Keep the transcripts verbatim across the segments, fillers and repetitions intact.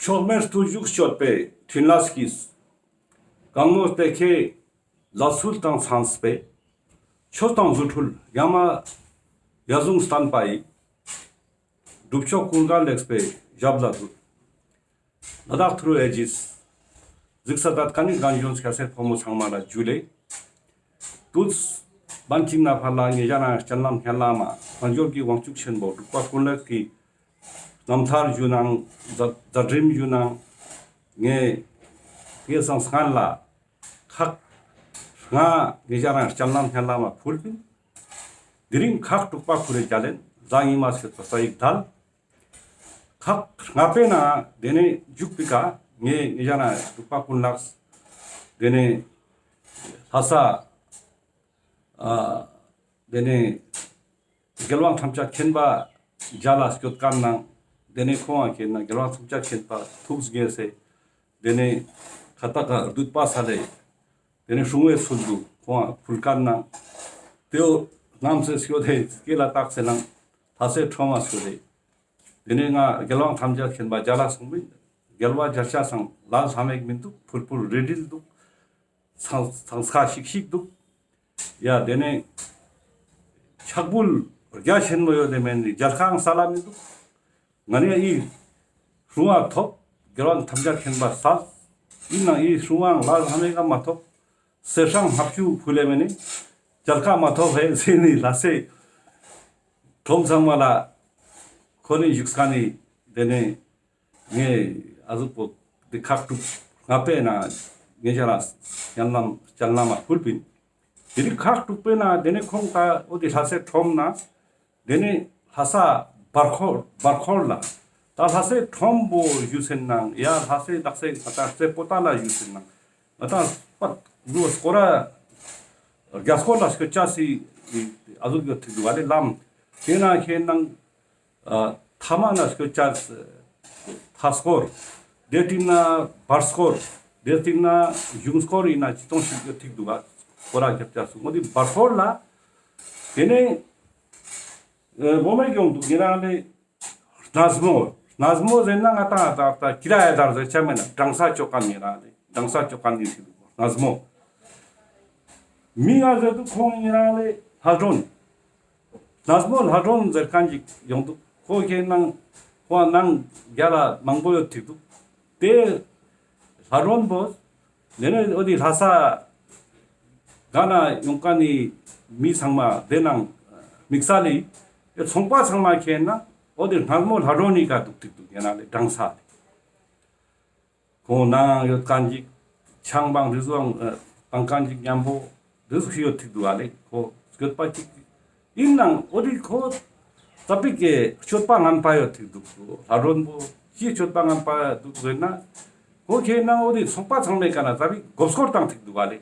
ཕྱོགས་མེད་བརྟུལ་ཞུགས་སྤྱོད་པའི་ཕྲིན་ལས་ཀྱིས། གང་མོས་དེ་ཁའི་ལ་ཚུལ་དང་འཚམས་པའི། ཆོས་དང་རྫུ་འཕྲུལ་ཡ་མ་ཡ་ཟུང་བསྟན་པ་ཡི། སྒྲུབ་མཆོག་ཀུན་དགའ་ལེགས་པའི་ཞབས་ལ་འདུད། ལ་དྭགས་ཐུ་རུ་ཨེ་ཇིས་གཟིགས་ས་དད་ཀ་ནི་རྒན་གཞོན་སྐྱ་སེར་ཕོ་མོ་ཚང་མ་ལ་ཇུ་ལེ། དུས་བན་ཅིག་ན་ཕར་ལ་ངེ་ཞ་ན་སྤྱན་ལམ་སྙན་ལམ་མ་དལ་འབྱོར་གྱི་དབང་ཕྱུག་ཆེན་པོ་འབྲུག་པ་ཀུན་ལེགས་ཀྱི་རྣམ་ཐར་ཞུ་ནང་མཛད་མཛད་རིམ་ཞུ་ནང་ངེ་ངེ་སང་སྔན་ལ་ཁག་ལྔ་ངེ་ཞ་ན་སྤྱན་ལམ་སྙན་ལམ་མ་ཕུལ་པིན། དེ་རིང་ཁག་དྲུག་པ་ཁུ་རེ་ཇ་ལེན་ཟ་ངེ་མ་སྐྱོད་པ་ས་ཡིག་དལ། ཁག་ལྔ་པའི་ནང་དེ་ནས་མཇུག་པའི་ཀ་ངེ་ངེ་ཞ་ན་འབྲུག་པ་ཀུན་ལེགས་དེ་ནས་ལྷ་ས་ཨ་དེ་ནས་རྒྱལ་དབང་ཐམས་ཅད་མཁྱེན་པ་མཇལ་ལ་སྐྱོད་ཀ་ནང་དེ་ནས་ཁོང་ང་མཁྱེན་ན་རྒྱལ་དབང་ཐམས་ཅད་མཁྱེན་པ་ཐུགས་དགྱེས་སེ་དེ་ནས་ཁ་ཏ་ཀ་བདུད་པ་ས་ལེ། དེ་ནས་སྲུང་བའི་ཚུལ་དུ་ཁོང་ང་ཕུལ་ཀ་ནང་དེའོ་རྣམ་སེ་སྐྱོད་དེ་སྐེ་ལ་བཏགས་སེ་ནང་ལྷ་སའི་ཁྲོམ་མ་སྐྱོད་དེ། དེ་ནས་ང་རྒྱལ་དབང་ཐམས་ཅད་མཁྱེན་པ་མཇལ་ལ་སོང་པིན། རྒྱལ་བ་རྒྱལ་ཆ་སང་ལ་ལྷ་མེག་མི་འདུག་ཕུལ་ཕུལ་རི་རིལ་འདུག་ཚང་ཚང་ཁ་ཤིག་ཤིག་འདུག་ཡ་དེ་ནས་ཕྱག་ཕུལ་རྒྱ་ཆེན་མོ་ཡོད་དེ་མེན་ནི་རྒྱལ་ཁང་ས་ལ་མི་འདུག་ང་ནི་ཡི་སྲུང་བ་ཐོབ། རྒྱལ་དབང་ཐམས་ཅད་མཁྱེན་པ་སལ། ཡིན་ནང་ཡི་སྲུང་བའང་ལ་ལྷ་མེག་ག་མ་ཐོབ། གསེར་སྲང་ལྔ་བཅུ་ཕུལ་ལེ་མེན་ནི་རྒྱལ་ཁ་མ་ཐོབ་ཧེ་ཟེར་ནི་ལ་སེ་ཁྲོམ་ཚང་མ་ལ་ཁོ་ནི་བཞུགས་ས་ནི་དེ་ནས་ངེ་ཨ་ཟུག་པོ་དེ་ཁག་དྲུག་ལྔ་པའི་ནང་ངེ་ཞ་ལ་སྤྱན་ལམ་སྤྱན་ལམ་མ་ཕུལ་པིན། དེ་རིང་ཁག་དྲུག་པའི་ནང་དེ་ནས་ཁོང་ད་འོ་དེ་ལྷ་སའི་ཁྲོམ་ན་དེ་ནས་ལྷ་ས་བར་སྐོར་བར་སྐོར་ལ་ད་ལྷ་སའི་ཁྲོམ་པོ་ཞུ་སེན་ནང་ཡ་ལྷ་སའི་དག་སའི་ང་ད་རྩེ་པོ་ཏ་ལ་ཞུ་སེན་ནང་ང་ད་པ་ལོ་སྐོར་ར་རྒྱ་སྐོར་ལ་སྐྱོད་ཆ་སི་ཨ་ཟུག་ཡོད་ཐིག་འདུག་བ་ལེ་ལམ་དེ་ན་ཁེ་ནང་ཨ་ཐ་མ་ན་སྐྱོད་ཆ་ཐ་སྐོར། དེ་སྟིང་ན་བར་སྐོར། དེ་སྟིང་ན་གཞུང་སྐོར་ཡིན་ན་ཅི་གཏོང་ཞིག་ཡོད་ཐིག་འདུག་ག་སྐོར་ར་རྒྱབ་ཆ་སུ་མོ་དེ་བར་སྐོར་ལ་དེ་ནས་ཨ་བོ་མེ་གྱོང་འདུག་ཉེ་རང་ལེ་སྣ་མོ། སྣ་མོ་ཟེར་ན་ང་ཏང་ད་ད་ཀི་ར་ཡ་དར་ཟེར་ཆ་མེད་ན་གྲང་ས་ཅོ་ཀ་ཉེ་རང་ལེ་གྲང་ས་ཅོ་ཀ་ཉེ་ཞིག་འདུག་ག་སྣ་མོ། མི་ང་ཟེར་དུ་ཁོང་ཉེ་རང་ལེ་ལྷ་སྒྲོན། སྣ་མོ་ལྷ་སྒྲོན་ཟེར་མཁན་ཅིག་ཡོང་འདུག་ཁོ་ཁྱེད་ནང་ཁོ་ནང་རྒྱ་ལ་མང་པོ་ཡོད་ཐིག་འདུག་དེ་ལྷ་སྒྲོན་པོ་དེ་ནས་འོ་དེ་ལྷ་ས་ག་ན་ཡོང་མཁན་ནི་མི་ཚང་མ་དེ་ནང་དམིགས་བསལ་ལི་ཚོང་པ་ཚང་མ་ཁྱེད་ན་འོ་དེ་སྣ་མོ་ལྷ་སྒྲོན་ནི་ཀ་འདུག་ཐིག་འདུག་ཡང་ན་ལེ་གྲང་ས་ལེ། ཁོང་ནང་ཡོད་མཁན་ཅིག་ཆང་བང་རི་ཟུང་བང་མཁན་ཅིག་མཉམ་པོ་རི་ཟུག་ཞིག་ཡོད་ཐིག་འདུག་ཨ་ལེ། ཁོ་སྐྱོད་པ་ཅིག་ཡིན་ནང་འོ་དེ་ཁོ་ཙ་པིག་གི་སྤྱོད་པ་ངན་པ་ཡོད་ཐིག་འདུག་ལྷ་སྒྲོན་པོ་ཅི་སྤྱོད་པ་ངན་པ་འདུག་ཟེར་ན་ཁོ་ཁྱེད་ནང་འོ་དེ་ཚོང་པ་ཚང་མའི་ཀ་ན་ཙ་པིག་མགོ་སྐོར་བཏང་ཐིག་འདུག་ཨ་ལེ།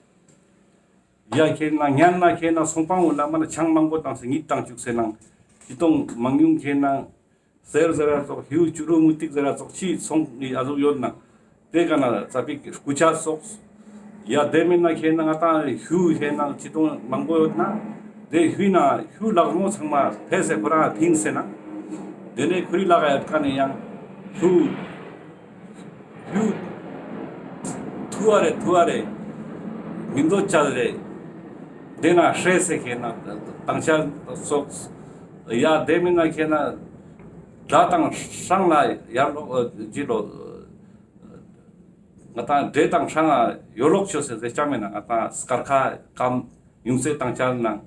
ཡ་ཁྱེད་ནང་ཉན་ན་ཁྱེད་ནང་ཚོང་པ་འོ་ལ་མ་ན་ཆང་མང་པོ་བཏང་སེ་ཉིད་བཏང་བཅུག་སེ་ནང་ཅི་གཏོང་མང་ཉུང་ཁྱེད་ནང་གསེར་ཟེར་ར་ཙོགས་ཧིའུ་བྱུ་རུ་མུ་ཏིག་ཟེར་ར་ཙོགས་ཅི་ཚོང་གི་ཨ་ཟུག་ཡོད་ན་དེ་ག་ན་ཙ་པིག་སྐུ་ཆ་སོགས། ཡ་དེ་མིན་ན་ཁྱེད་ན་ང་ཏང་ཧིའུ་ཁྱེད་ན་ཅི་གཏོང་མང་པོ་ཡོད་ན་དེ་ཧིའུ་ན་ཧིའུ་ལག་མོ་ཚང་མ་ཕེ་སེ་ཁོ་རང་ཕིང་སེ་ན་དེ་ནས་ཁོ་རི་ལག་ཡོད་ཁ་ནས་ཡང་ཧིའུ་ཧིའུ་ཐུ་བ་རེ་ཐུ་བ་རེ་མི་འདོད་ཅལ་རེ་དེ་ན་ཧྲེ་སེ་ཁྱེད་ན་དང་ཆ་སོགས། ཡ་དེ་མིན་ན་ཁྱེད་ན་དགྲ་དང་སྲང་ལ་ཡར་ལོག་ཨ་ཅི་ལོ་ང་ཏང་འདྲེ་དང་སྲང་ལ་ཡོ་ལོག་ཆོས་སེ་ཟེར་ཅང་མེད་ན་ང་ཏང་སྐར་ཁ་ཀམ་ཡུང་སེ་དང་ཆ་ནང་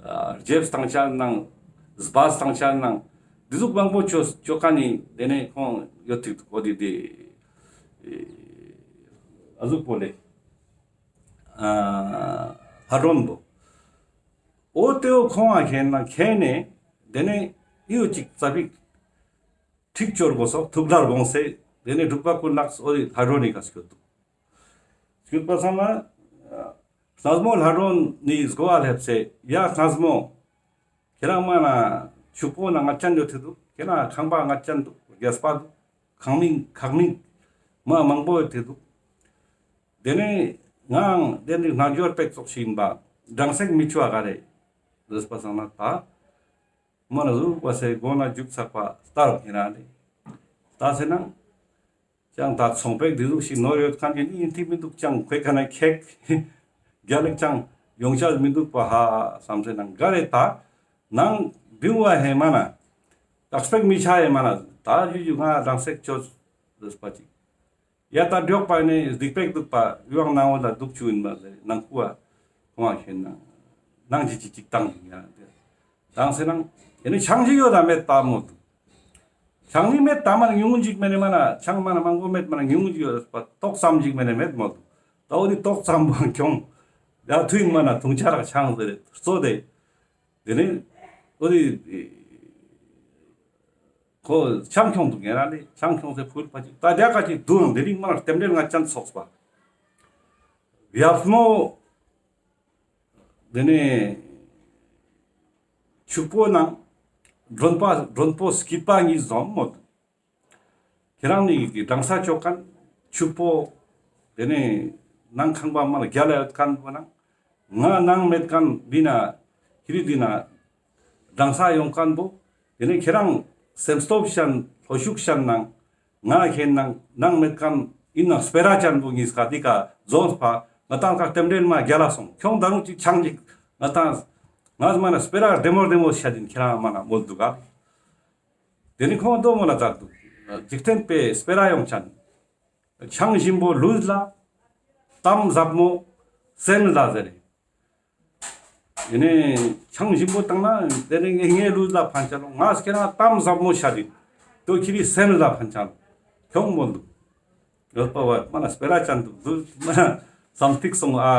ཨ་རྗེབས་དང་ཆ་ནང་སྦས་དང་ཆ་ནང་འདི་ཟུག་མང་པོ་ཆོས་ཆོ་ཀ་ནི་དེ་ནས་ཁོང་ཡོད་ཐིག་འདུག་གོ་དེ་དེ་ཨ་ཟུག་པོ་ལེ་ཨ་ལྷ་སྒྲོན་པོ། འོ་དེའོ་ཁོང་ང་ཁྱེད་ན་ཁྱེད་ནས་དེ་ནས་ཨིའུ་ཅིག་ཙ་པིག་ཁྲིག་སྐྱོར་དགོས་སོགས་ཐུགས་ལ་དགོངས་སེ་དེ་ནས་འབྲུག་པ་ཀུན་ལེགས་འོ་དེ་ལྷ་སྒྲོན་ནི་ཀ་སྐྱོད་འདུག་སྐྱོད་པ་ཚང་མ་སྣ་མོ་ལྷ་སྒྲོན་ནི་སྒོ་བ་ལེབས་སེ་ཡ་སྣ་མོ་ཁྱེད་རང་མ་ན་ཕྱུག་པོ་ན་ང་ཅན་ཡོད་ཐིག་འདུག་ཁྱེད་ན་ཁང་པ་ང་ཅན་འདུག་རྒྱས་པ་འདུག་ཁང་མིག་ཁག་མིག་མ་མང་པོ་ཡོད་ཐིག་འདུག་དེ་ནས་ངའང་དེ་ནི་རྣལ་འབྱོར་པའི་ཚོགས་ཤིག་ཡིན་པ་སྦྲང་སེག་མི་ཆུ་ཨ་ག་རེ་རེས་པ་སང་ན་ད་མ་ན་ཟུག་པ་སེ་སྒོ་ན་རྒྱུག་ཚག་པ་ལྟར་ཡིན་ར་ནི་ད་སེ་ན། ཅང་ད་ཚོང་པ་འདི་ཟུག་ཞིག་ནོར་ཡོད་ཁན་ཅིག་ཨིན་ཐིག་མི་འདུག་ཅང་ཁོའི་ཁ་ནེ་ཁེག་རྒྱལ་ལ་ཅང་ཡོང་ཆ་མི་འདུག་པ་ཧ་བསམ་སེ་ནང་ག་རེ་ད་ནང་བིང་བ་ཧེ་མ་ན་ཏག་སྤེག་མི་ཆ་ཧེ་མ་ན་ད་ཡུ་ཡུ་ང་རང་སེག་ཅོ་ཟེར་པ་ཅིག་ཡ་ད་འབྲོག་པ་ནི་སྡིག་པ་འདུག་པ་ཡུའང་ནང་འོ་ལ་འདུག་ཅུ་ཨིན་མ་ཟེར་ནང་ཁུ་བ་ཁོང་ཁེན་ནང་ཅི་ཅི་ཅིག་བཏང་ཡིན་ཡ་དེ་བཏང་སེ་ནང་ཡ་ནི་ཆང་ཅིག་ཡོད་ད་མེད་ད་མོ་འདུག་ཆང་ནི་མེད་ད་མ་ན་ཉུང་ངུ་ཅིག་མེད་ནི་མ་ན་ཆང་མ་ན་མང་པོ་མེད་མ་ན་ཉུང་ངུ་ཅིག་ཡོད་པ་ཏོག་ཙམ་ཅིག་མེད་ནི་མེད་མོ་འདུག་ད་འོ་དེ་ཏོག་ཙམ་བང་ཁྱོང་ཡ་ཐུ་ཡིན་མ་ན་ཐུང་ཆ་རག་ཆང་ཟེར་གཙོ་དེ་དེ་ནི་འོ་དེ་ཁོ་ཆང་ཁྱོང་འདུག་ཡིན་ར་ལེ། ཆང་ཁྱོང་སེ་ཕུལ་པ་ཅིག་ད་རྒྱ་ག་ཅིག་འདུག་ནང་དེ་རིང་མ་རྟེན་འབྲེལ་ང་ཅན་ཚོགས་པ། ཡབ་མོ་དེ་ནས་ཕྱུག་པོ་ནང་མགྲོན་པ་མགྲོན་པོ་སྐྱིད་པ་གཉིས་འཛོམས་མོད། ཁྱེད་རང་ནི་གི་གྲང་ས་ཅོག་ཁན་ཕྱུག་པོ་དེ་ནས་ནང་ཁང་པ་མ་ལ་རྒྱ་ལ་ཡོད་ཁན་པོ་ནང་ང་ནང་མེད་ཁན་འདི་ན་ཁྱེད་རི་འདི་ན་གྲང་ས་ཡོང་ཁན་པོ་དེ་ནས་ཁྱེད་རང་སེམས་སྟོབས་ཤན་ལྷོ་ཤུགས་ཤན་ནང་ང་ཁེན་ནང་ནང་མེད་ཁན་ཨིན་ནང་སྤེ་ར་ཅན་པོ་གཉིས་ཀ་འདི་ཀ་རྫོངས་པ་ང་ཏང་ཀ་རྟེན་འབྲེལ་མ་རྒྱལ་ལ་སོང་ཁྱོང་ད་རུང་ཅིག་ཆང་ཅིག་ང་ཏང་ང་མ་ན་སྤེ་ར་བདེ་མོ་བདེ་མོ་ཤ་དིན་ཁྱེད་རང་མ་ན་མོལ་འདུག་ག། དེ་ནི་ཁོང་རྡོ་མོ་ལ་ཛད་འདུག་འཇིག་རྟེན་པའི་སྤེ་ར་ཡོང་ཅན། ཆང་ཞིམ་པོ་ལུས་ལ། གཏམ་ཟབ་མོ་སེམས་ལ་ཟེར། ཡིན་ནས་ཆང་ཞིམ་པོ་བཏང་ན་དེ་ནི་ངའི་ལུས་ལ་ཕན་ཆ་ལོ། ང་སྐྱེ་ན་གཏམ་ཟབ་མོ་ཤ་དིན་དོ་ཁྱེད་རི་སེམས་ལ་ཕན་ཆ་ལོ། ཁྱོང་མོལ་འདུག་ཡོད་པ་བ་མ་ན་སྤེ་ར་ཅན་འདུག་འདུག་མ་ན་བསམ་ཐིག་སོང་ཨ་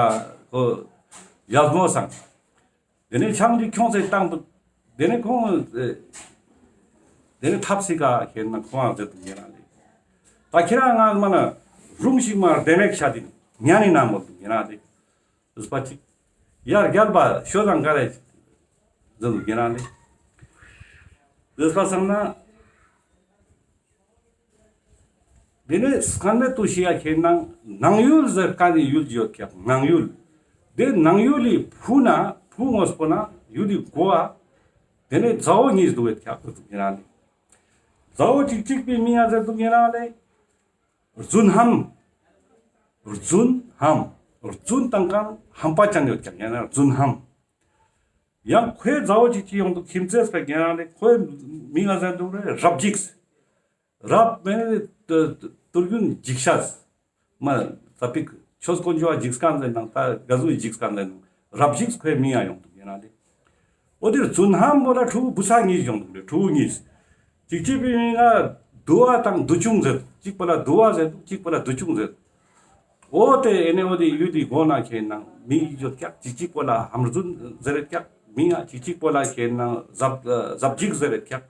ཁོ་ཡག་མོ་སང་། དེ་ནས་ཆང་འདི་ཁྱོང་ཚེ་བཏང་འདུག་དེ་ནས་ཁོང་ཨེ། དེ་ནས་ཐབས་སི་ཀ་ཁྱེད་ན་ཁོང་ཨ་ཟེར་འདུག་ཡིན་ན་ལེ། ད་ཁྱེད་རང་ང་མ་ན་རུང་ཞིག་མ་བདེ་མེད་ཤ་དིན་ཉན་ནི་ན་མོ་འདུག་ཡིན་ན་ལེ། ཟུག་པ་ཅིག་ཡར་རྒྱལ་པ་ཤོད་དང་ག་རེ་ཟེར་འདུག་ཡིན་ན་ལེ། ཟུག་པ་སང་ན། དེ་ནས་སྔན་མེད་དུ་ཤི་ཡ་ཁྱེད་ནང་ནང་ཡུལ་ཟེར་ཀ་ནི་ཡུལ་ཡོད་ཀྱག་ནང་ཡུལ། དེ་ནང་ཡུལ་ལི་ཕུ་ན་ཕུ་ངོས་པོ་ན་ཡུལ་ལི་གོ་བ། དེ་ནས་མཛའ་བོ་གཉིས་འདུག་ཡོད་ཀྱག་འདུག་ཡིན་ན་ལེ། མཛའ་བོ་གཅིག་གཅིག་པའི་མིང་ང་ཟེར་འདུག་ཡིན་ན་ལེ། རྫུན་ཧམ། རྫུན་ཧམ། རྫུན་དང་ཀ་ཧམ་པ་ཅན་ཡོད་ཀྱག་ཡིན་ན་རྫུན་ཧམ། ཡང་ཁོའི་མཛའ་བོ་ཅིག་ཅི་ཡོང་འདུག་ཁྱིམ་མཚེས་པའི་ཉེ་རང་ལས་ཁོའི་མིང་ང་ཟེར་འདུག་རེ་རབ་འཇིགས། རབ་མེ་ཏུར་རྒྱུན་འཇིགས་ཤས། མ་ས་པིག་ཆོས་དཀོན་མཆོག་འཇིགས་མཁན་ཟེར་ནང་ད་ག་ཟུག་འཇིགས་མཁན་ཟེར་ནང་རབ་འཇིགས་ཁོའི་མིང་ང་ཡོང་འདུག་ཉེ་རང་ལས། འོ་དེར་རྫུན་ཧམ་པོ་ལ་ཕྲུ་གུ་བུ་ཚ་གཉིས་ཡོང་འདུག་རེ་ཕྲུ་གུ་གཉིས། གཅིག་གཅིག་པའི་མིང་ང་དུ་བ་དང་དུ་ཆུང་ཟེར། གཅིག་པོ་ལ་དུ་བ་ཟེར་འདུག་གཅིག་པོ་ལ་དུ་ཆུང་ཟེར། འོ་དེ་ཨེ་ནེ་འོ་དེ་ཡུལ་དེའི་སྒོ་ན་ཁེན་ན་མི་ཡོད་ཀྱག་གཅིག་གཅིག་པོ་ལ་ཧམ་རྫུན་ཟེར་ཀྱག་མི་ཡ་གཅིག་གཅིག་པོ་ལ་ཁེན་ན་ཟབ་ཟབ་འཇིགས་ཟེར་ཀྱག་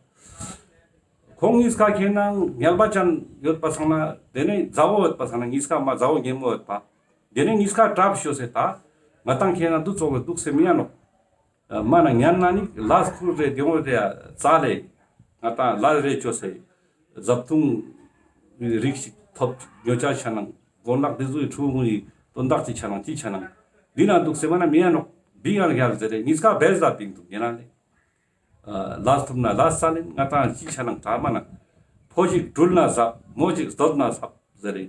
ཁོང་གཉིས་ཀ་ཁེན་ན་ངལ་བ་ཅན་ཡོད་པ་སང་ན་དེ་ནས་མཛའ་བོ་ཡོད་པ་སང་ན་གཉིས་ཀ་མ་མཛའ་བོ་ཉེ་མོ་ཡོད་པ། དེ་ནས་གཉིས་ཀ་གྲབས་ཤོ་སེ་ད་ང་ཏང་ཁེན་ན་དུ་ཙོག་ལ་འདུག་སེ་མི་ཡ་ནོག་མ་ན་ཉན་ན་ནི་ལས་ཁུར་རེ་དེ་འོ་རེ་ཙ་ལེ་ང་ཏང་ལས་རེ་ཅོ་སེ་ཟབ་ཐུང་རིགས་ཤིག་ཐོབ་ཉོ་ཆ་ཆ་ནང་གོན་ལག་དེ་ཟུའི་ཕྲུ་གུ་ཡི་དོན་དག་ཅི་ཆ་ནང་ཅི་ཆ་ནང་འདི་ན་འདུག་སེ་མ་ན་མི་ཡ་ནོག་བིང་ཡ་རྒྱལ་ཟེར་རེ་གཉིས་ཀ་བེས་ལ་བིང་འདུག་ཉེ་རང་ལེ། ལས་ཐུབ་ན་ལས་ས་ལེན་ང་ཏང་ཅི་ཆ་ནང་ད་མ་ན་ཕོ་ཞིག་སྤྲུལ་ན་ཟབ་མོ་ཞིག་སྡོད་ན་ཟབ་ཟེར་རེ།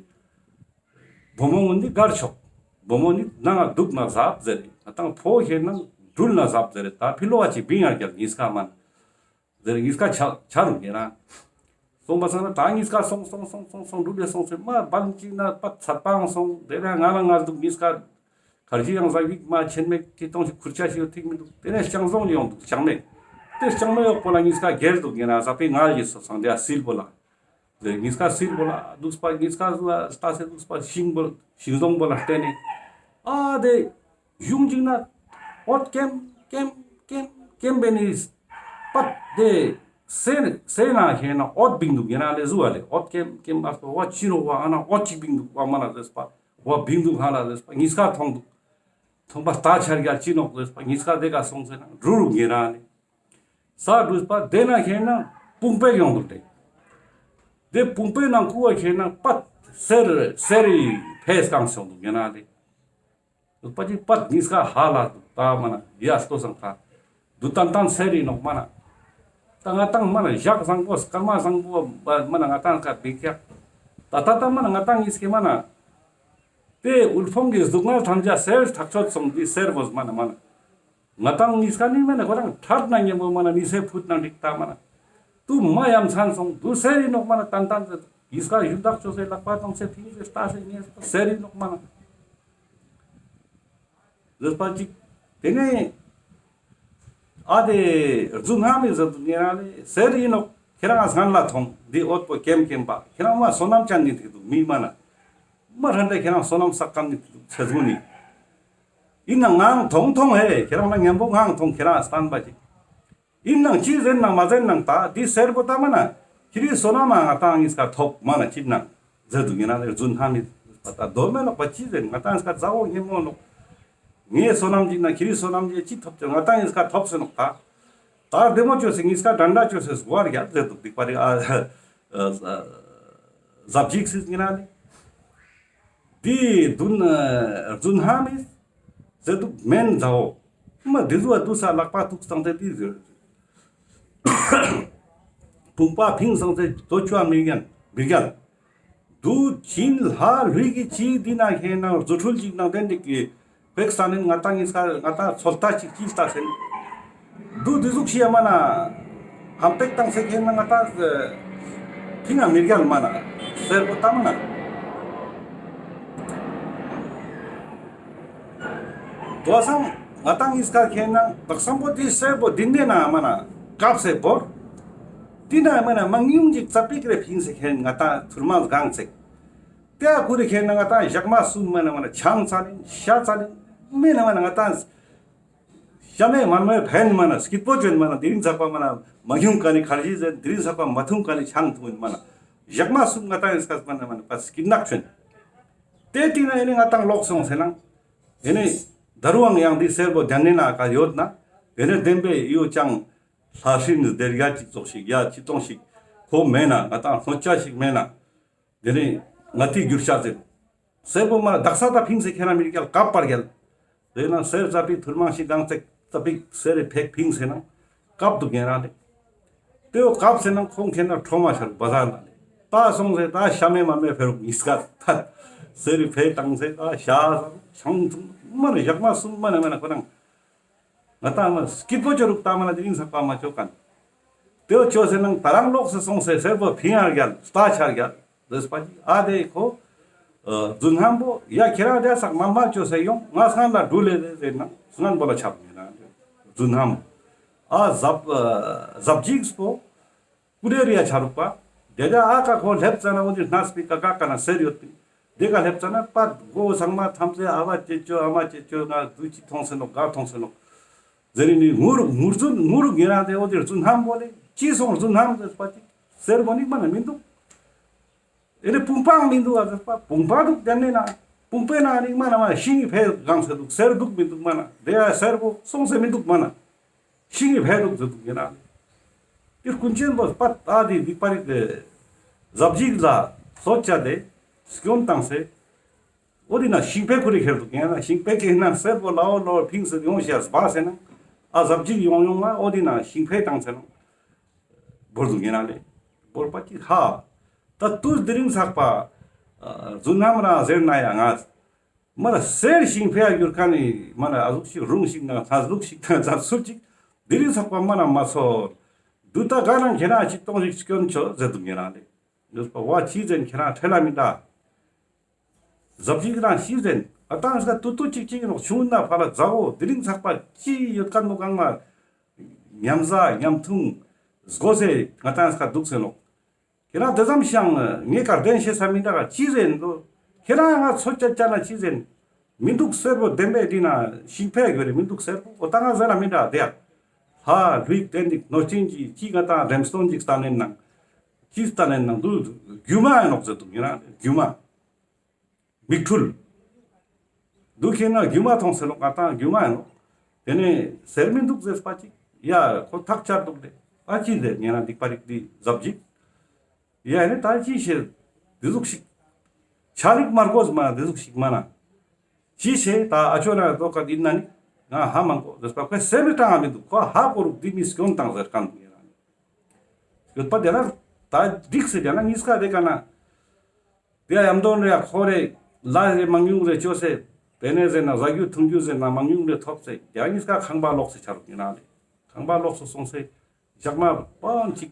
བུ་མོ་ངུན་ནི་གར་ཆོག་བུ་མོ་ནི་ནང་ང་འདུག་ན་ཟབ་ཟེར་རེ། ང་ཏང་ཕོ་ཁེན་ན་སྤྲུལ་ན་ཟབ་ཟེར་རེ། ད་ཕི་ལོ་བ་ཅིག་བིང་ཡ་རྒྱལ་གཉིས་ཀ་མ་ན་ཟེར་རེ་གཉིས་ཀ་ཆ་ཆ་རུ་ཉེ་རང་། སོང་པ་སང་ན་ད་གཉིས་ཀ་སོང་སོང་སོང་སོང་སོང་འགྲུལ་ལེ་སོང་སེ་མ་བང་ཅིག་ན་པ་ཚད་པའང་སོང་དེ་ལ་ང་ལ་ང་འདུག་གཉིས་ཀ་གར་ཅི་ཡང་ཟ་ཡིག་མ་ཆེན་མེད་ཀྱི་གཏོང་ཞིག་ཁུར་ཆ་ཞིག་ཐིག་མི་འདུག་དེ་ནས་ལྕང་ཟོང་ཡོང་འདུག་ལྕང་མེད། དེ་ལྕང་མེད་ཡོག་པོ་ལ་གཉིས་ཀ་སྒེར་འདུག་ཉེ་རང་ཟ་པའི་ང་ལ་ཡི་སོ་སང་དེ་ཡ་སིལ་པོ་ལ། དེ་གཉིས་ཀ་སིལ་པོ་ལ་འདུག་པ་གཉིས་ཀ་ཟུ་ལ་ལྟ་སེ་འདུག་པ་ཤིང་པོ་ཤིང་ཟོང་པོ་ལ་བརྟེན་ནས་ཨ་དེ་གཞུང་ཅིག་ན་འོད་ཀེམ་ཀེམ་ཀེམ་ཀེམ་པེ་ནི་པད་དེ་སེ་སེ་ན་ཁེན་ན་འོད་བིང་འདུག་ཉེ་རང་ལེ་ཟུ་བ་ལེ་འོད་ཀེམ་ཀེམ་ཨ་སོ་བ་ཅི་རོ་བ་ཨ་ན་འོད་ཅིག་བིང་འདུག་བ་མ་ན་ཟེར་པ། བ་བིང་འདུག་ཧ་ལ་ཟེར་པ་གཉིས་ཀ་མཐོང་འདུག་མཐོང་པ་ལྟ་ཆར་རྒྱ་ཅི་ནོག་ཟེར་པ་གཉིས་ཀ་དེ་ག་སོང་ཟེར་ན་འགྲུལ་རུ་ཉེ་རང་ནི། ས་འགྲུལ་པ་དེ་ན་ཁེན་ན་དཔུང་པའི་ཡོང་འདུག་དེ། དེ་དཔུང་པའི་ནང་ཁུ་བ་ཁེན་ན་པད་སེར་སེར་རི་ཕེས་གང་སོང་འདུག་ཉེ་རང་ནི། འདུག་པ་ཅིག་པད་གཉིས་ཀ་ཧ་ལ་འདུག་ད་མ་ན་ཡ་ལྟོས་སང་ཁ། དུ་ཏན་ཏན་སེ་རི་ནོག་མ་ན། ད་ང་ཏང་མ་ན་ཞག་བཟང་པོ་སྐར་མ་བཟང་པོ་མ་ན་ང་ཏང་ཀ་བིག་ཀྱག་ད་ ད་ད་ལྟ་མ་ན་ང་ཏང་ཉིས་ཀེ་མ་ན་དེ་དབུལ་ཕོངས་ཀྱི་སྡུག་བསྔལ་ཐམས་ཅད་སེལ་ཐག་ཆོད་སོང་དེ་སེར་བོ་མ་ན་མ་ན། ང་ཏང་ཉིས་ཀ་ནི་མ་ན་ཁོ་རང་ཐར་ན་ཉམ་པོ་མ་ན་ནི་སེ་ཕུད་ན་འགྲིག་ད་མ་ན། དུ་མ་ཡ་མཚན་སོང་དུ་སེར་ཡིན་ནོག་མ་ན་ཏན་ཏན་ཟེར། ཉིས་ཀ་ཡུལ་དག་ཆོས་སེ་ལག་པ་ཏང་སེ་ཕིང་སེ་ལྟ་སེ་ཉེ་སེ་སེར་ཡིན་ནོག་མ་ན། ཟེར་པ་ཅིག་དེ་ནས་ཨ་དེ་རྫུན་ཧ་མི་ཟེར་དུ་ཉེ་རང་ལས་སེར་ཡིན་ནོག་ཁྱེད་རང་ང་སྔན་ལ་ཐོང་འདི་འོད་པོ་ཀེམ་ཀེམ་པ་ཁྱེད་རང་མ་བསོད་ནམས་ཅན་ནི་ཐིག་དུ་མི་མ་ན། མ་རན་དེ་ཁྱེད་རང་བསོད་ནམས་བསགས་ཀམ་ནི་ཐིག་དུ་ཚེ་ཟུང་ནི། ཡིན་ན་ངའང་ཐོང་ཐོང་ཧེ། ཁྱེད་རང་ལ་ཉམ་པོ་ངའང་ཐོང་། ཁྱེད་རང་སྟན་པ་ཅིག་ཡིན་ནང་ཅི་ཟེར་ནང་མ་ཟེར་ནང་ད་འདི་སེར་པོ་ད་མ་ན་ཁྱེད་རི་བསོད་ནམས་མ་ང་ཏང་ཉིས་ཀ་ཐོབ་མ་ན་ཅི་ནང་ཟེར་དུ་ཉེ་ན་ལེ་རྫུན་ཧ་མི་པ་ད་དོ་མེ་ནོག་པ་ཅི་ཟེར་ང་ཏང་ཉིས་ཀ་མཛའ་བོ་ཉེ་མོ་ནོག་ངའི་བསོད་ནམས་ཅི་ན་ཁྱེད་རི་བསོད་ནམས་ཅི་ཅི་ཐོབ་ཅེ་ང་ཏང་ཉིས་ཀ་ཐོབ་སེ་ནོག་ད་ད་བདེ་མོ་ཅོས་སེ་ཉིས་ཀ་དྲན་དྲ་ཅོས་སེ་གོ་བར་ཡ་ཟེར་དུ་སྡིག་པ་རི་ཨ་ཟབ་ཅིག་སི་ཉེ་ན་ལེ། དེ་རྫུན་རྫུན་ཧ་མི་ཟེར་དུག་མེན་མཛའ་བོ། མ་དེ་ཟུ་བ་དུ་ས་ལག་པ་ཐུག་སྟངས་དེ་དེ་ཟེར། བུང་པ་ཕིང་སྟངས་དེ་དོ་ཅུ་བ་མི་རྒན་མི་རྒན། དུ་ཅིན་ལྷ་ལུས་ཀྱི་ཅི་དེ་ན་ཁེན་ན་རྫུ་འཕྲུལ་ཅིག་ནང་དེ་འདི་ཀི་ཕེག་ས་ནེ་ང་ཏང་ཉིས་ཀ་ང་ཏང་ཚོད་ལྟ་ཅིག་ཅི་ལྟ་སེན། དུ་དེ་ཟུག་ཤི་ཡ་མ་ན་ཧམ་པེག་བཏང་སེ་ཁེན་ན་ང་ཏང་ཕིང་ང་མི་རྒྱལ་མ་ན་སེར་པོ་ཏ་མ་ན། དོ་སང་ང་ཏང་ཉིས་ཀ་ཁེན་ན་དག་སམ་པོ་དེ་སེར་པོ་དེ་ནེ་ན་མ་ན་ཀབ་སེ་བོར། དེ་ན་མ་ན་མང་ཉུང་ཅིག་ཙ་པིག་རེ་ཕིང་སེ་ཁེན་ང་ཏང་ཐུར་མ་གང་ཚེག་དེ་ཨ་ཁུ་རེ་ཁེན་ན་ང་ཏང་ཞག་མ་གསུམ་མ་ན་མ་ན་ཆང་ཙ་ལིན་ཤ་ཙ་ལིན་མེ་ན་མ་ན་ང་ཏང་ཤ་མེ་མ་མེ་ཕན་མ་ན་སྐྱིད་པོ་ཅོན་མ་ན་དེ་རིང་ཚག་པ་མ་ན་མ་ཉུང་ཀ་ནི་ཁར་ཇི་ཟེར་དེ་རིང་ཚག་པ་མ་ཐུང་ཀ་ནི་ཆང་ཐུང་མ་ན་ཞག་མ་གསུམ་ང་ཏང་ཡིན་སྐད་མ་ན་མ་ན་པ་སྐྱིད་ནག་ཅོན། དེ་དེ་ན་ཡིན་ནི་ང་ཏང་ལོག་སོང་སེ་ན་ཡིན་ནི་ད་རུང་ཡང་དེ་སེར་པོ་དེ་ནེ་ན་ཀ་ཡོད་ན་དེ་ནེ་བདེན་པའི་ཡོ་ཅང་ལྷ་སྲིན་སྡེར་རྒྱ་ཅིག་ཙོགས་ཤིག་ཡ་ཅི་ཏོང་ཞིག་ཁོ་མེ་ན་ང་ཏང་སྣོད་ཆ་ཞིག་མེ་ན། དེ་ནི་ང་ཏི་རྒྱུར་ཤ་ཟེར། སེར་པོ་མ་ན་དག་ས་ད་ཕིང་སེ་ཁེན་ན་མི་རྒྱལ་ཀབ་པར་རྒྱལ། དེ་ན་སེར་ཙ་པིག་ཐུར་མང་ཞིག་གང་ཚེག་ཙ་པིག་སེར་རི་ཕེག་ཕིང་སེ་ན་ཀབ་དུག་ཉེ་རང་ལེ། དེའོ་ཀབ་སེ་ན་ཁོང་ཁེན་ན་ཁྲོ་མ་ཤར་བ་ཟ་ན་ལེ། ད་སོང་སེ་ད་ཤ་མེ་མ་མེ་ཕེ་རུག་ཉིས་ཀ་ད་སེར་རི་ཕེག་བཏང་སེ་ད་ཤ་ཟ་ཆང་འཐུང་མ་ན་ཞག་མ་གསུམ་མ་ན་མ་ན་ཁོ་རང་། ང་ཏང་མ་སྐྱིད་པོ་ཅོ་རུག་ཏ་མ་ན་དེ་རིང་ཚག་པ་མ་ཅོ་ཁན། དེའོ་ཅོ་སེ་ནང་ད་རང་ལོག་སེ་སོང་སེ་སེར་པོ་ཕིང་ཡར་རྒྱལ་ལྟ་ཆར་རྒྱལ་རེས་པ་ཅིག་ཨ་དེ་ཁོ་རྫུན་ཧམ་པོ་ཡ་ཁྱེད་རང་དེ་སག་མ་མ་ཅོ་སེ་ཡོང་ང་སྔན་ལ་འགྲུལ་ལེ་རེ་ཟེར་ན་སྔན་པོ་ལ་ཆགས་ཡོད་ན་རྫུན་ཧམ་ཨ་ཟབ་ཟབ་ཅིག་པོ། ཀུ་རེ་རི་ཡ་ཆ་རུག་པ། དེ་ལ་ཨ་ཀ་ཁོ་ལེབ་ཙ་ན་འོ་དེ་སྣ་སྤི་ཀ་ཀ་ཀ་ན་སེར་ཡོད་པིན། དེ་ཀ་ལེབ་ཙ་ན་པ་མགོ་ཚང་མ་ཐམས་ཅད་ཨ་བ་ཅེ་ཅོ་ཨ་མ་ཅེ་ཅོ་ང་དུ་ཅི་ཐོང་སེ་ནོག་ག་ཐོང་སེ་ནོག་ཟེར་ནི་ངུ་རུག་ངུ་རྫུན་ངུ་རུག་ཡིན་ན་དེ་འོ་དེ་རྫུན་ཧམ་པོ་ལེ་ཅི་སོང་རྫུན་ཧམ་ཟེར་པ་ཅི་སེར་པོ་ནི་མ་ན་མི་འདུག་ཨེ་ནི་བུང་པའང་མི་འདུག་ཨ་ཟེར་པ་བུང་པ་འདུག་དེ་ནི་ན་བུང་པའི་ན་ནི་མ་ན་མ་ཤིང་ངི་ཕེ་གང་སེ་འདུག་སེར་འདུག་མི་འདུག་མ་ན་དེ་ཡ་སེར་པོ་སོང་སེ་མི་འདུག་མ་ན། ཤིང་ངི་ཕེ་རུག་ཟེར་དུག་ཡིན་ན། དེ་ཀུན་མཁྱེན་པོ་པ་ཏ་དེ་སྡིག་པ་རིག་ཟབ་ཅིག་ལ་སོ་ཅ་དེ་སྐྱོན་བཏང་སེ། འོ་དེ་ན་ཤིང་ཕེ་ཁུ་རི་ཁེར་དུག་ཡིན་ན་ཤིང་ཕེ་ཁེ་ན་སེར་པོ་ལའོ་ལའོ་ཕིང་སེ་ཡོང་ཤེས་སྦ་སེ་ན། ཨ་ཟབ་ཅིག་ཡོང་ཡོང་ན་འོ་དེ་ན་ཤིང་ཕེ་བཏང་སེ་ན། བོར་དུག་ཡིན་ན་ལེ། བོར་པ་ཅིག་ཧ། ད་དུས་དེ་རིང་ཚག་པ། རྫུན་ཧམ་རང་ཟེར་ན་ཡ་ང་། མ་ལ་སེར་ཤིང་ཕེ་ཡ་གྱུར་ཁན་ནི་མ་ལ་ཨ་ཟུག་ཞིག་རུང་ཞིག་ན་ཚ་ཟུག་ཞིག་དང་ཚ་སུབ་ཅིག་དེ་རིང་ཚག་པ་མ་ལ་མ་ཚོར། དུ་ད་ག་ན་ཁྱེད་རང་ཅིག་གཏོང་ཞིག་སྐྱོན་ཆོ་ཟེར་དུག་ཉེ་རང་ལེ། ཡོད་པ་བ་ཅི་ཟེར་ཁྱེད་རང་ཁྲེལ་ལ་མི་འདྲ། ཟབ་ཅིག་རང་ཤི་ཟེར་ཨ་ཏང་ས་ཏུ་ཏུ་ཅིག་ཅིག་ནོག་ཆུང་ན་ཕ་ལ་ཛ་འོ་དེ་རིང་ཚག་པ་ཅི་ཡོད་ཁན་མོ་གང་མ་ཉམས་ཟ་ཉམས་འཐུང་སྒོ་སེ་ང་ཏང་ས་དུག་སེ་ནོག་ཁྱེད་རང་དེ་ཙམ་ཞིག་ངས་གར་བདེན་ཤེས་ས་མི་འདྲ་ག་ཅི་ཟེར་འདུག་ཁྱེད་རང་ང་ཚོ་ཅ་ཅ་ན་ཅི་ཟེར་མི་འདུག་སེར་པོ་བདེན་པའི་འདི་ན་ཤིང་ཕེ་གྱུར་རེ་མི་འདུག་སེར་པོ་འོ་ད་ང་ཟེར་ན་མི་འདྲ་དེ་ཡ། ཧ་ལུས་བསྟན་འདི་ནོར་ཅན་གྱི་ཅི་ང་ཏང་རེམ་སྟོན་ཅིག་ལྟ་ནས་ནང་ཅི་ལྟ་ནས་ནང་དུ་རྒྱུ་མ་ཡིན་ནོག་ཟེར་འདུག་ཡིན་ན་རྒྱུ་མ། མིག་འཕྲུལ། འདུག་ཁྱེད་ན་རྒྱུ་མ་མཐོང་ཟེར་ནོག་ང་ཏང་རྒྱུ་མ་ཡིན་ནོག་དེ་ནས་ཟེར་མི་འདུག་ཟེར་པ་ཅིག་ཡ་ཁོ་ཐག་ཆར་འདུག་ལེ། ཨ་ཅི་ཟེར་ཉེ་ན་སྡིག་པ་རིག་འདི་ཟབ་ཅིག་ཡ་ནི་ད་ཅི་ཤེས་འདི་ཟུག་ཞིག་ཆ་རིག་མ་རྒོས་མ་འདི་ཟུག་ཞིག་མ་ན། ཅི་ཤེས་ད་ཨ་ཅོ་ན་དོ་ཀ་འདི་ན་ནི་ང་ཧ་མ་གོ་ཟེར་པ་ཁོས་སེམས་མི་གྲངས་མི་འདུག་ཁོ་ཧ་གོ་རུག་འདི་མི་སྐྱོན་དང་ཟེར་ཁན་འདུག་ཡ་ན་ནི། ཡོད་པ་དེ་ན་ད་འགྲིག་སེ་དེ་ན་གཉིས་ཀ་དེ་ཀ་ན། དེ་ཡ་ཡམ་དོན་རེ་ཡ་ཁོ་རེ་ལ་རེ་མང་ཉུང་རེ་ཅོས་སེ། དེ་ནས་ཟེར་ན་ཟ་རྒྱུ་འཐུང་རྒྱུ་ཟེར་ན་མང་ཉུང་རེ་ཐོབ་སེ། ཡ་གཉིས་ཀ་ཁང་པ་ལོག་སེ་ཆ་རུག་ཡིན་ན་ལེ། ཁང་པ་ལོག་སེ་སོང་སེ། ཞག་མ་པང་ཅིག་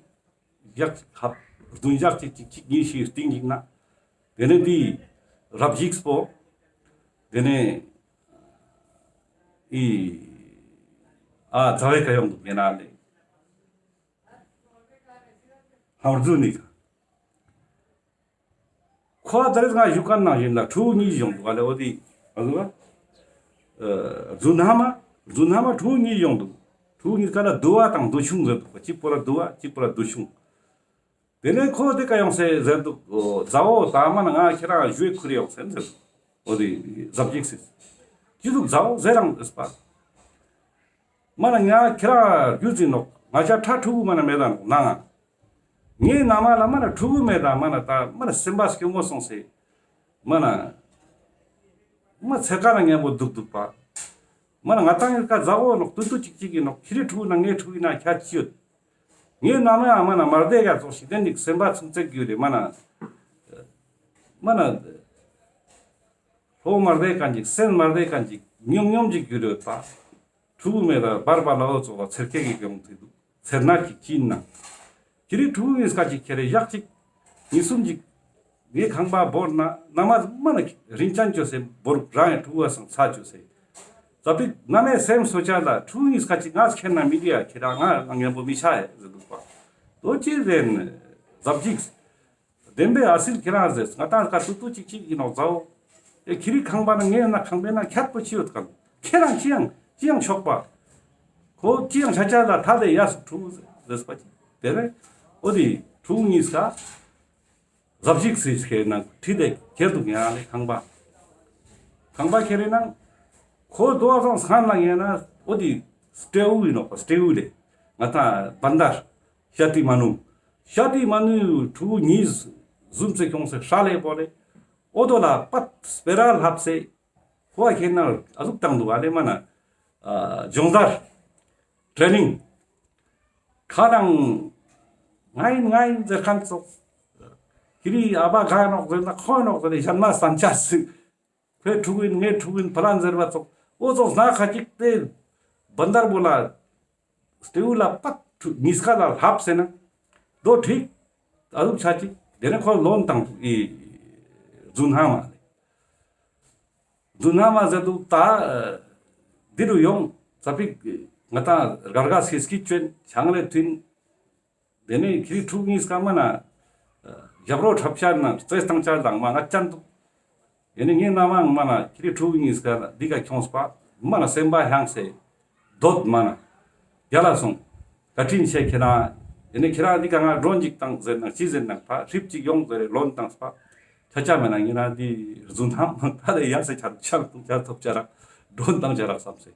ཞག་ཅིག་ཧབ་བདུན་ཞག་ཅིག་ཅིག་ཅིག་གཉིས་ཤིག་སྟིང་ཅིག་ན། དེ་ནས་དེ་རབ་འཇིགས་པོ། དེ་ནས་ཨི་ཨ་ཛ་བེ་ཀ་ཡོང་འདུག་ཡིན་ན་ལེ། ཧམ་རྫུ་ནི་ཀ། ཁོ་ཨ་ད་རེས་ང་ཞུ་མཁན་ནང་བཞིན་ལ་ཕྲུ་གུ་གཉིས་ཡོང་འདུག་ག་ལེ། འོ་དེ་ཨ་ཟུ་བ། རྫུན་ཧ་མ། རྫུན་ཧ་མ་ཕྲུ་གུ་གཉིས་ཡོང་འདུག་ཕྲུ་གུ་གཉིས་ཀ་ལ་དུ་བ་དང་དུ་ཆུང་ཟེར་འདུག་ག་གཅིག་པོ་ལ་དུ་བ་གཅིག་པོ་ལ་དུ་ཆུང་། དེ་ནས་ཁོ་དེ་ཀ་ཡོང་སེ་ཟེར་འདུག་འོ་ཛ་འོ་ད་མ་ན་ང་ཁྱེད་རང་ཞུ་ཁུར་ཡོང་སེ་ཟེར་འདུག་འོ་དེ་ཟབ་འཇིགས་སེ། ཅི་འདུག་ཛ་འོ་ཟེར་རང་ཟེར་པ། མ་ན་ང་ཁྱེད་རང་རྒྱུ་ཟིན་ནོག་ང་ཅག་ཕྲུ་གུ་མ་ན་མེད་ད་ནོག་ན་ང་། ངའི་ན་མ་ལ་མ་ན་ཕྲུ་གུ་མེད་ད་མ་ན་ད་མ་ན་སེམས་པ་སྐྱོ་མོ་སོང་སེ། མ་ན་མ་ཚེ་ཀ་ན་ངན་པོ་འདུག་འདུག་པ། མ་ན་ང་ཏང་ཡིན་ཀ་ཛ་འོ་ནོག་ཏུ་ཏུ་ཅིག་ཅིག་ཡིན་ནོག་ཁྱེད་རི་ཕྲུ་གུ་ན་ངའི་ཕྲུ་གུ་ཡིན་ན་ཁྱད་ཅི་ཡོད། ངའི་ན་མ་ཡང་མ་ན་མ་རྡེ་ག་ཙོགས་ཤིག་དེ་འདི་སེམས་པ་ཚུང་ཚེག་རྒྱུ་རེད་མ་ན། མ་ན། ལྷོ་མ་རྡེ་ག་འཇིག་སེམས་མ་རྡེ་ག་འཇིག་ཉོམ་ཉོམ་འཇིག་རྒྱུ་རེད་པ། ཕྲུ་གུ་མེད་ལ་བར་བར་ལ་འོ་ཙོགས་ལ་ཚེར་ཁེ་གི་གྱོང་ཐུག་འདུག་ཚེར་ན་གཅིག་ཅི་ཡིན་ན། ཁྱེད་རི་ཕྲུ་གུ་ངིས་ཁ་ཅིག་ཁྱེར་རེ་ཞག་གཅིག་གཉིས་གསུམ་ཅིག་ངའི་ཁང་པ་བོར་ན་ན་མ་མ་ན་རིན་ཅན་ཅོ་སེ་བོར་རང་ཡང་ཕྲུ་གུ་བ་སང་ཚ་ཅོ་སེ། ཙ་པིག་ན་མའི་སེམས་སོ་ཅ་ལ་ཕྲུ་གུ་ངིས་ཁ་ཅིག་ངས་ཁྱེར་ན་མི་དེ་ཡ་ཁྱེད་རང་ང་ངན་པོ་མི་ཆ་ཡ་ཟེར་འདུག་པ། དོ་ཅི་རེད་ཟབ་འཇིགས། བདེན་པའི་ཨ་སིལ་ཁྱེད་རང་ཟེར་ང་ཏང་ཀ་ཏུ་ཏུ་ཅིག་ཅིག་ཡིན་ནོག་ཛ་འོ། ཨེ་ཁྱེད་རི་ཁང་པ་ན་ངའི་ན་ཁང་པའི་ན་ཁྱད་པོ་ཅི་ཡོད་གམ། ཁྱེད་རང་ཅི་ཡང་ཅི་ཡང་ཆོག་པ། ཁོ་ཅི་ཡང་ཆ་ཆ་ལ་ཐ་དེ་ཡ་སུ་ཕྲུ་གུ་ཟེར་པ་ཅིག་དེ་རེད། འོ་དེ་ཕྲུ་གུ་གཉིས་ཀ་ཟབ་ཞིག་སི་ཁྱེར་ན་ཁྲིད་དེ་ཁྱེར་འདུག་ཡང་ལེ་ཁང་པ། ཁང་པ་ཁྱེར་རེ་ན་ཁོ་དོ་བ་སང་སང་ལ་ངས་ན་འོ་དེ་སྤྲེའུ་ཡིན་ནོག་པ་སྤྲེའུ་ལེ་ང་ཏང་བན་དར། ཤ་ཏི་མ་ནུ། ཤ་ཏི་མ་ནུ་ཕྲུ་གུ་གཉིས་ཟུམ་སེ་ཁྱོངས་སེ་ཧྲ་ལེ་པོ་ལེ། འོ་དོ་ལ་པད་སྤེ་ར་ལྷབ་སེ། ཁོ་བ་ཁྱེར་ན་ཨ་ཟུག་བཏང་འདུག་ཨ་ལེ་མ་ན། ཨ་སྦྱོང་བརྡར། ཊྲེ་ནིང་། ཁ་ནང་ང་ཡིན་ང་ཡིན་ཟེར་མཁན་ཙོགས། ཁྱེད་རི་ཨ་བ་ག་ནོག་ཟེར་ན་ཁོ་ནོག་ཟེར་ནས་གཞན་མ་སན་ཆ་སི། ཁོའི་ཕྲུ་གུ་ཡིན་ངའི་ཕྲུ་གུ་ཡིན་ཕ་ལན་ཟེར་བ་ཙོགས། འོ་ཙོགས་ན་ཁ་ཅིག་དེ་བན་དར་བོ་ལ། སྤྲེའུ་ལ་པད་ཕྲུ་གཉིས་ཀ་ལ་ལྷབ་སེ་ན། དོ་ཁྲིག་ཨ་ཟུག་ཆ་ཅིག་དེ་ནས་ཁོ་ལོན་བཏང་འདུག་ཨི། རྫུན་ཧ་མ་ལེ། རྫུན་ཧ་མ་ཟེར་འདུག་ད། འདི་རུ་ཡོང་ཙ་པིག་ང་ཏང་རྒ་རྒ་སི་སྐྱིད་ཅོན་ཆང་རེ་ཐུན། དེ་ནས་ཁྱེད་རི་ཕྲུ་གུ་གཉིས་ཀ་མ་ན། རྒྱབ་རོགས་འཁྲབ་ཆ་ན་རྩེས་བཏང་ཆ་དང་མ་ན་ཅན་འདུག་ཡེ་ནས་ངའི་ན་མ་མ་ན་ཁྱེད་རི་ཕྲུ་གུ་གཉིས་ཀ་འདི་ག་ཁྱོངས་པ་མ་ན་སེམས་པ་ཧང་སེ། སྡོད་མ་ན། རྒྱ་ལ་སོང་། བཀའ་དྲིན་ཆེ་ཁྱེད་རང་། ཡེ་ནས་ཁྱེད་རང་འདི་ག་ང་མགྲོན་ཅིག་བཏང་ཟེར་ན་ཅི་ཟེར་ན་ཕ་ཧྲིབ་ཅིག་ཡོང་ཟེར་རེ་ལོན་བཏང་སྤ། ཆ་ཆ་མེད་ན་ངེད་རང་འདི་རྫུན་ཐང་ད་ལས་ཡ་སེ་ཆ་ཆ་ཐུབ་ཆ་ཐོབ་ཆ་རག་མགྲོན་བཏང་ཆ་རག་བསམ་སེ།